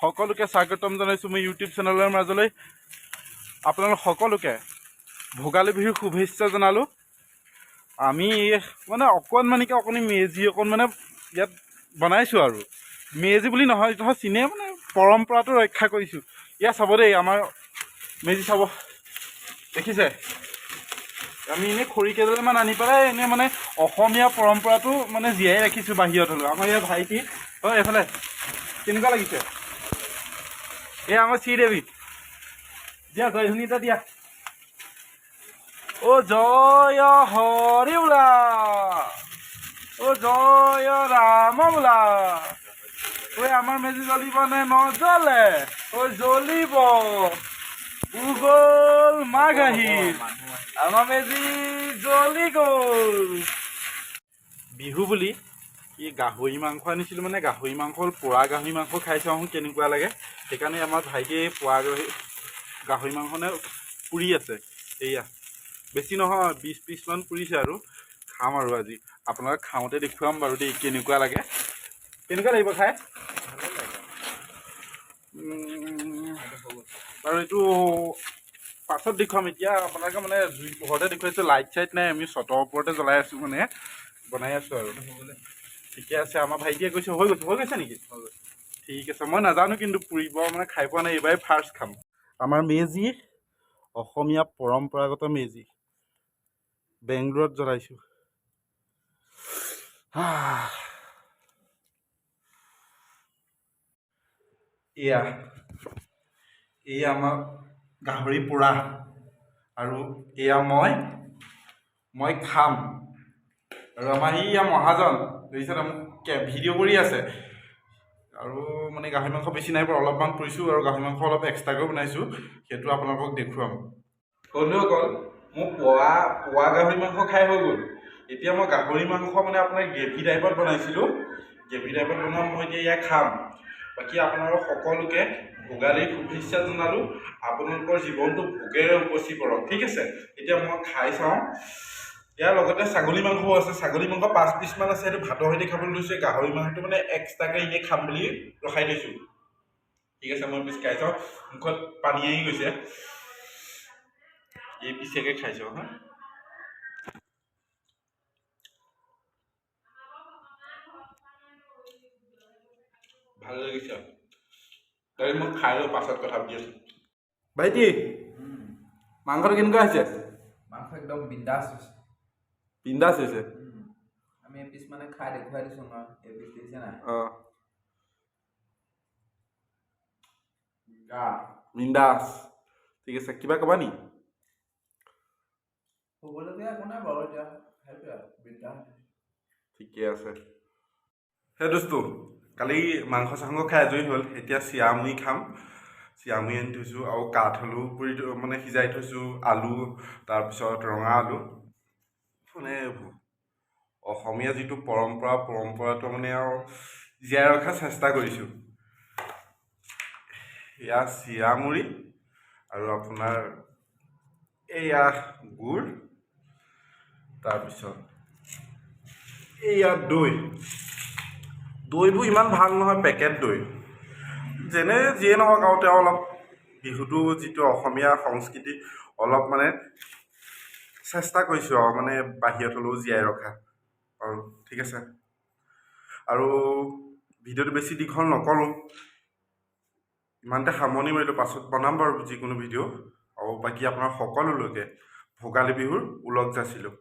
সকলোকে স্বাগতম জনাইছোঁ মোৰ ইউটিউব চেনেলৰ মাজলৈ। আপোনালোক সকলোকে ভোগালী বিহুৰ শুভেচ্ছা জনালোঁ। আমি মানে অকণমানিকৈ অকণি মেজি অকণ মানে ইয়াত বনাইছোঁ আৰু মেজি বুলি নহয়, ধৰ চিনে মানে পৰম্পৰাটো ৰক্ষা কৰিছোঁ। ইয়াত চাব দেই, আমাৰ মেজি চাব, দেখিছে? আমি এনেই খৰি কেইডালমান আনি পেলাই এনেই মানে অসমীয়া পৰম্পৰাটো মানে জীয়াই ৰাখিছোঁ বাহিৰত হ'লেও। আমাৰ ইয়াৰ ভাইটি, অ' এইফালে কেনেকুৱা লাগিছে? এই আমাৰ শ্ৰীদেৱী, দিয়া জয়ধ্বনি এটা দিয়া। অ' জয় হৰি বোলা, অ' জয় ৰাম বোলা। ঐ আমাৰ মেজি জ্বলিব নে নজ্বলে? ঐ জ্বলিব। গ'ল মাঘ আহিল, আমাৰ মেজি জ্বলি গ'ল। বিহু বুলি ই গাহৰি মাংস আনিছিলোঁ, মানে গাহৰি মাংস হ'ল পোৰা গাহৰি মাংস খাই চাওঁ কেনেকুৱা লাগে। সেইকাৰণে আমাৰ ভাইটিয়ে পোৰা গাহৰি মাংস নে পুৰি আছে। এয়া বেছি নহয়, 20 পিচমান পুৰিছে আৰু খাম আৰু আজি। আপোনালোক খাওঁতে দেখুৱাম বাৰু দেই কেনেকুৱা লাগে, কেনেকুৱা লাগিব খাই। বাৰু এইটো পাছত দেখুৱাম। এতিয়া আপোনালোকে মানে জুই পোহৰতে দেখুৱাইছোঁ, লাইট চাইট নাই, আমি চটৰ ওপৰতে জ্বলাই আছোঁ, মানে বনাই আছোঁ আৰু। ঠিকে আছে, আমাৰ ভাইটিয়ে কৈছে হৈ গৈছে। হৈ গৈছে নেকি? ঠিক আছে, মই নাজানো কিন্তু পুৰিব, মানে খাই পোৱা নাই, এইবাৰেই ফাৰ্ষ্ট খাম। আমাৰ মেজি, অসমীয়া পৰম্পৰাগত মেজি বেংগলোৰত জ্বলাইছোঁ। এয়া এই আমাৰ গাহৰি পোৰা আৰু এয়া মই মই খাম। আৰু আমাৰ এইয়া মহাজন দেখিছে, মোক ভিডিঅ' কৰি আছে। আৰু মানে গাহৰি মাংস বেছি নাই বাৰু, অলপমান পুৰিছোঁ আৰু গাহৰি মাংস অলপ এক্সট্ৰাকৈ বনাইছোঁ, সেইটো আপোনালোকক দেখুৱাম। বন্ধুসকল, মোৰ পোৱা পোৱা গাহৰি মাংস খাই হৈ গ'ল। এতিয়া মই গাহৰি মাংস মানে আপোনাৰ গ্ৰেভি টাইপত বনাইছিলোঁ, গ্ৰেভি টাইপত বনোৱা মই এতিয়া ইয়াক খাম। বাকী আপোনালোক সকলোকে ভোগালীৰ শুভেচ্ছা জনালোঁ। আপোনালোকৰ জীৱনটো ভোগেৰে উপচি পৰক। ঠিক আছে, এতিয়া মই খাই চাওঁ। ইয়াৰ লগতে ছাগলী মাংসও আছে, ছাগলী মাংস 5 পিচমান আছে, সেইটো ভাতৰ সৈতে খাবলৈ লৈছোঁ। গাহৰি মাংসটো মানে এক্সট্ৰাকৈ এনেই খাম বুলি ৰখাই থৈছোঁ। ঠিক আছে, মই পিচ খাই চাওঁ, মুখত পানী আহি গৈছে। এই পিচেকে খাই চাওঁ। হা, ভাল লাগিছে। মই খাই লওঁ, পাছত কথা পাতি আছোঁ। ভাইটি, মাংসটো কেনেকুৱা হৈছে? মাংস একদম বিন্দাছ হৈছে। বিন্দাছ হৈছে। আমি এপিচ মানে খাই দেখুৱাই দিছোঁ নহয়, এপিচ দেখিছে নাই? অঁ, বিন্দাছ। ঠিক আছে, কিবা ক'বা নি? ক'বলগীয়া একো নাই বাৰু এতিয়া, সেইটোৱে আৰু বিন্দাছ। ঠিকে আছে। সেই দোস্তো, কালি মাংস চাংস খাই আজৰি হ'ল, এতিয়া চিৰা মুড়ি খাম। চিৰা মুড়ি আনি থৈছোঁ আৰু কাঠ আলু পুৰি মানে সিজাই থৈছোঁ, আলু, তাৰপিছত ৰঙা আলু। মানে অসমীয়া যিটো পৰম্পৰা, পৰম্পৰাটো মানে আৰু জীয়াই ৰখাৰ চেষ্টা কৰিছোঁ। এয়া চিৰা মুড়ি আৰু আপোনাৰ এয়া গুড়, তাৰপিছত এয়া দৈ। দৈবোৰ ইমান ভাল নহয়, পেকেট দৈ। যেনে যিয়ে নহওক আৰু তেওঁ অলপ বিহুটো যিটো অসমীয়া সংস্কৃতি অলপ মানে চেষ্টা কৰিছোঁ আৰু মানে বাহিৰত হ'লেও জীয়াই ৰখা আৰু। ঠিক আছে, আৰু ভিডিঅ'টো বেছি দীঘল নকৰোঁ, ইমানতে সামৰণি মাৰিলোঁ। পাছত বনাম বাৰু যিকোনো ভিডিঅ'। আৰু বাকী আপোনাৰ সকলোলৈকে ভোগালী বিহুৰ ওলগ যাচিলোঁ।